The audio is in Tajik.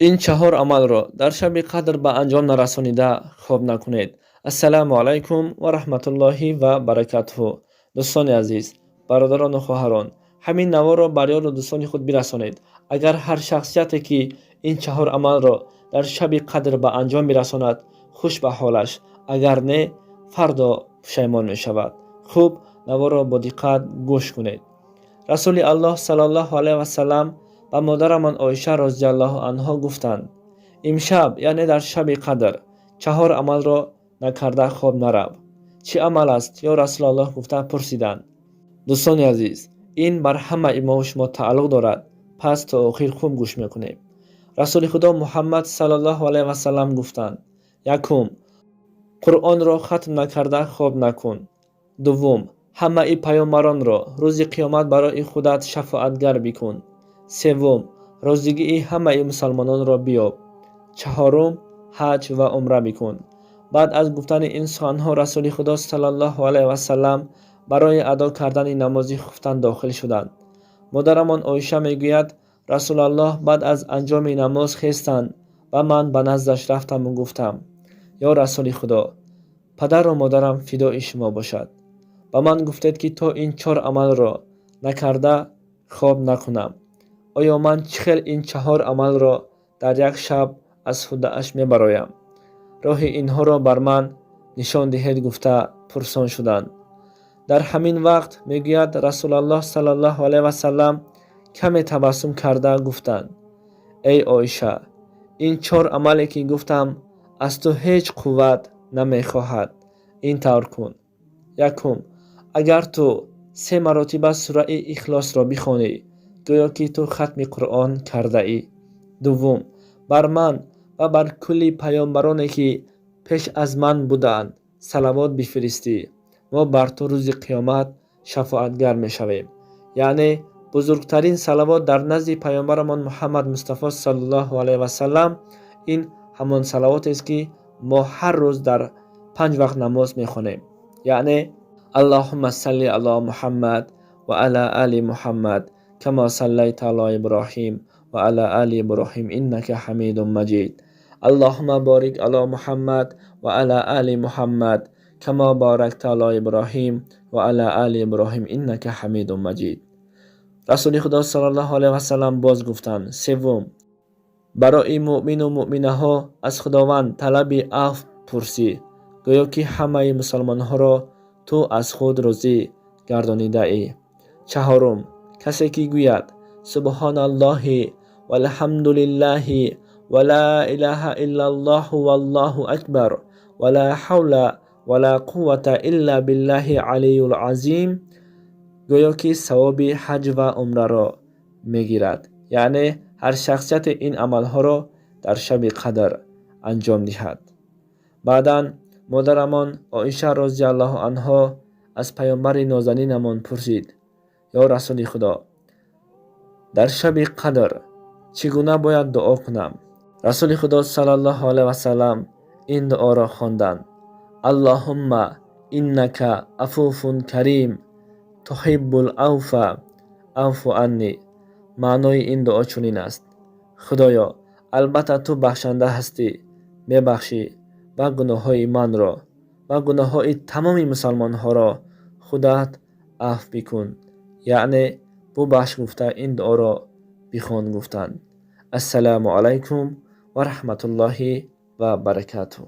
Ин чаҳор амалро дар шаби қадр ба анҷом нарасонида хоб накунед. Ассалому алайкум ва раҳматуллоҳи ва баракатуҳу. Дӯстони азиз, бародарону хоҳарон, ҳамин наворро бар ёру дӯстони худ бирасонед. Агар ҳар шахсияте, ки ин чаҳор амалро дар шаби қадр ба анҷом бирасонад, хуш ба ҳолаш, агар не, фардо пушаймон мешавад. Хуб, наворро бо диққат гӯш кунед. Расули Аллоҳ саллаллоҳу алайҳи васалам ба модарамон Оиша розиаллоҳу анҳо гуфтанд: «Имшаб, яъне дар шаби қадр, чаҳор амалро накарда хоб нарав». «Чӣ амал аст, ё Расулаллоҳ?» гуфта пурсиданд. Дӯстони азиз, ин бар ҳамаи мову шумо тааллуқ дорад, пас то охир хуб гӯш мекунем. Расули Худо Муҳаммад саллаллоҳу алайҳи васалам гуфтанд: якум, Қуръонро хатм накарда хоб накун. Дуввум, ҳамаи паёмбаронро рӯзи қиёмат барои худат шафоатгар бикун. Севум, розигии ҳамаи мусалмононро биёб. Чаҳорум, ҳаҷ ва умра бикун. Баъд аз гуфтани ин суханҳо Расули Худо саллаллоҳу алайҳи васалам барои адо кардани намози хуфтан дохил шуданд. Модарамон Оиша мегӯяд: «Расулаллоҳ баъд аз анҷоми намоз хестанд ва ман ба наздаш рафтаму гуфтам: „Ё Расули Худо, падару модарам фидои шумо бошад, ба ман гуфтед, ки то ин чор амалро накарда хоб накунам. Оё ман чӣ хел ин чаҳор амалро дар як шаб аз ҳуддааш мебароям? Роҳи инҳоро бар ман нишон диҳед», гуфта пурсон шуданд. Дар ҳамин вақт, мегӯяд, Расулаллоҳ саллаллоҳу алайҳи васалам каме табассум карда гуфтанд: «Эй Оиша, ин чор амале, ки гуфтам, аз ту ҳеҷ қувват намехоҳад. Ин тавр кун: якум, агар ту се маротиба сураи Ихлосро бихонӣ, гӯё ки ту хатми Қуръон кардаӣ. Дуввум, бар ман ва бар кулли паёмбароне, ки пеш аз ман будаанд, салавот бифиристӣ, мо бар ту рӯзи қиёмат шафоатгар мешавем». Яъне бузургтарин салавот дар назди паёмбарамон Муҳаммад Мустафо саллаллоҳу алайҳи васалам ин ҳамон салавотест, ки мо ҳар рӯз дар панҷ вақт намоз мехонем, яъне Аллоҳумма салли ало Муҳаммад ва ала али Муҳаммад кама саллайта ало Иброҳим ва ала али Иброҳим иннака ҳамидун маҷид, Аллоҳумма борик ало Муҳаммад ва ала али Муҳаммад кама боракта ало Иброҳим ва ала али Иброҳим иннака ҳамидун маҷид. Расули Худо саллаллоҳу алайҳи васалам боз гуфтанд: севум, барои муъмину муъминаҳо аз Худованд талаби афв пурсӣ, гӯё ки ҳамаи мусалмонҳоро ту аз худ розӣ гардонидаӣ. Чаҳорум, касе ки гӯяд: Субҳоналлоҳи валҳамдулиллаҳи ва ла илаҳа иллаллоҳу валлоҳу акбар ва ла ҳавла ва ла қуввата илла биллаҳи алиюл азим, гӯё ки савоби ҳаҷ ва умраро мегирад. Яъне ҳар шахсияте ин амалҳоро дар шаби қадр анҷом диҳад. Баъдан модарамон Оиша розиаллоҳу анҳо аз паёмбари нозанинамон пурсид: «Ё Расули Худо, дар шаби қадр чӣ гуна бояд дуо кунам?» Расули Худо саллаллоҳу алайҳи васалам ин дуоро хонданд: Аллоҳумма иннака афуфун карим туҳиббул афва фаъфу анни. Маънои ин дуо чунин аст: Худоё, албатта ту бахшанда ҳастӣ, мебахшӣ ва гуноҳҳои манро ва гуноҳҳои тамоми мусалмонҳоро худат афв бикун, яъне бубахш, гуфта ин дуоро бихон гуфтанд. Ассалому алайкум ва раҳматуллоҳи ва баракатуҳ.